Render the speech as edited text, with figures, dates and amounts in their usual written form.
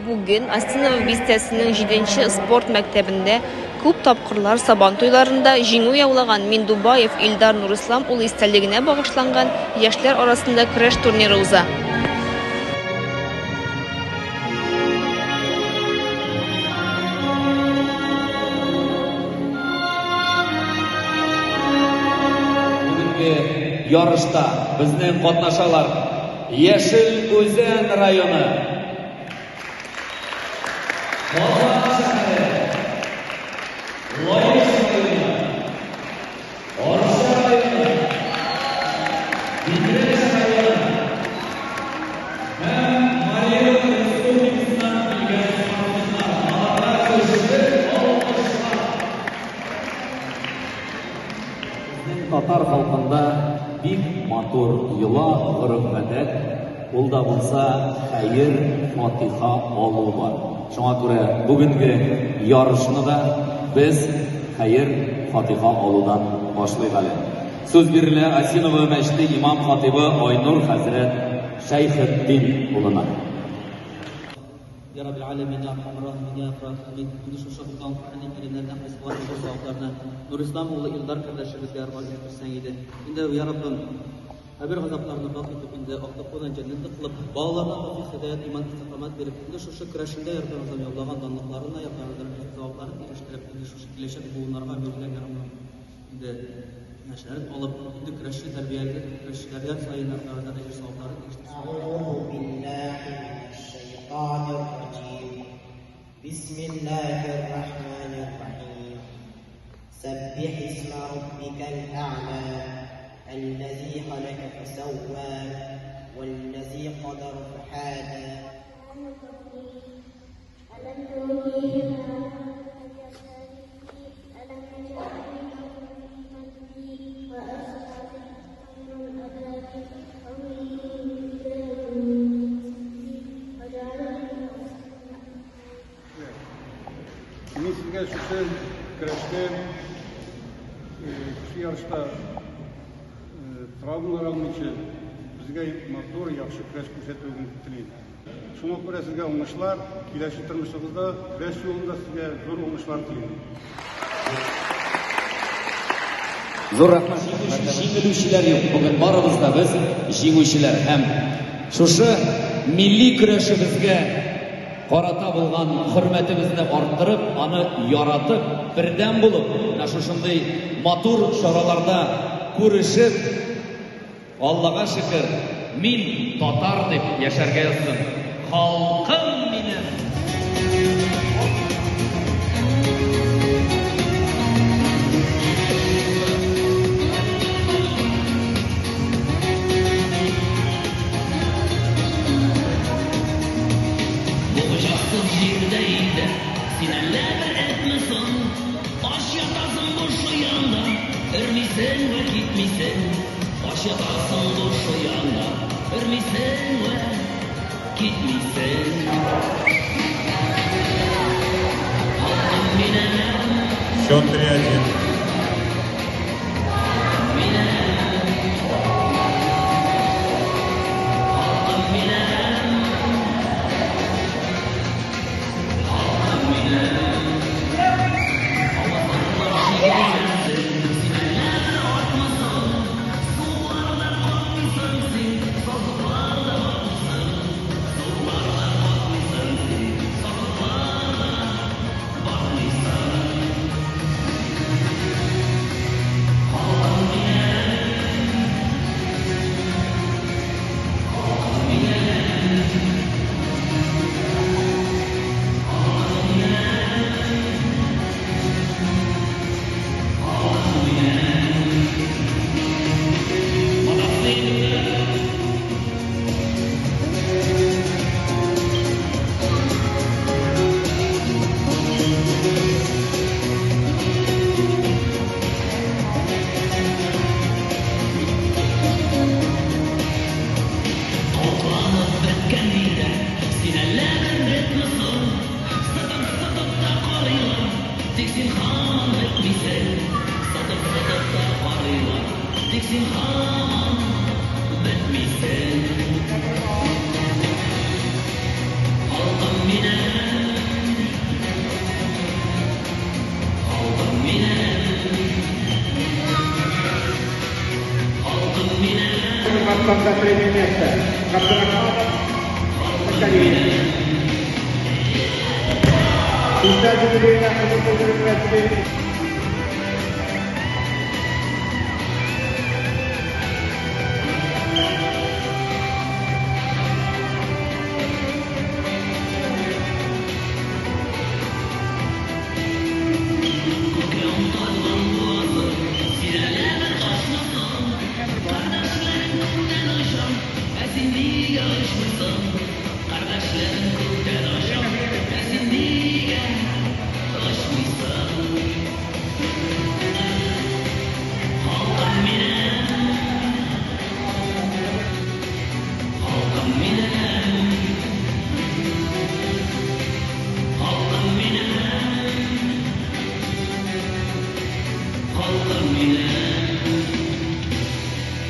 Бүген Осиново бистәсенең җиденче спорт мәктәбендә күп тапкырлар Сабан туйларында җиңү яулаган Миндубаев Илдар Нурислам улы истәлегенә багышланган яшьләр арасында көрәш турниры уза. Бүгенге ярышта безнең катнашалар Яшел Үзән районы, Казан шәһәре, Лаеш районы, Арча районы, Питрәч районы һәм Марий Эл Республикасыннан килгән спортсменнар. Аларга көчле алкышлар. Безнең татар халкында бик матур йола, гореф-гадәт, ул да булса хәер, фатиха алу бар. Шуңа күрә бүгенге ярышны да без хәер, фатиха алудан башлыйк әле. Сүз бирелә Осиново мәчете имам-хатыйбы Айнур хәзрәт Шәйхетдин улына. Я Раббил Аләмин, Я Архамар Рахимин, Я Әкрам Әкрамин, инде шушы укыган Коръәни Кәримнәрдән хасил булган әҗер савапларны Нурислам улы Илдар кардәшебезгә ирештерсәң иде. Инде, Я Раббым, кабер газапларына пакь итеп, инде актыклыдан җәннәтле кылып, балаларына тәүфыйк, һидәят, иман, истикамәт биреп, инде шушы көрәшендә, Я Раббым, яулаган данлыкларын да, Я Раббым, әҗер савапларын ирештереп, инде шушы киләчәк буыннарга бирелгән, Я Раббым, инде яшьләрен алып, инде көрәшче тәрбияле көрәшчеләрдән саен артларына әҗер савапларын ирештерсен. Әгъузу биллахи минәш-шәйтанир раҗим. Бисмиллахир рахманир рахим. Сәббих исмә раббикәл әгълә, әлләзи халака фәсәүвә, вәлләзи кадара фәһәдә. Мин сезгә шушы көрәштә, шушы ярышта травмалар алмыйча, безгә матур, яхшы көрәш күрсәтүегезне телим. Шуңа күрә сезгә уңышлар, киләчәк тормышыгызда, көрәш юлында сезгә зур уңышлар телим. Зур рәхмәт. Җиңелүчеләр юк. Бүген барыбыз да без җиңүчеләр һәм шушы милли көрәшебезгә карата булган хөрмәтебезне арттырып, аны яратып, бердәм булып, менә шушындый матур чараларда күрешеп, Аллага шөкер, мин татар дип яшәргә язсын. Халкым минем! Бу хуҗасыз җирдә инде син әллә бер этме соң? Ач ятасың буш ояңда, өрмисең вә китмисең. Ач ятасың буш ояңда, өрмисең вә китмисең. Халкым минем. Счет 3-1. Минем. Халкым минем. Халкым минем. Атланып беткән инде, син әллә бер ретме соң? Сытып-сытып та карыйлар, тик син һаман бетмисең. Сытып-сытып та карыйлар, тик син һаман бетмисең. Халкым минем. Борьба за третье место. Габдрахманов, Закариев. 61,24. Кардәшләрең күктән оча, ә син нигә очмыйсың? Кардәшләрең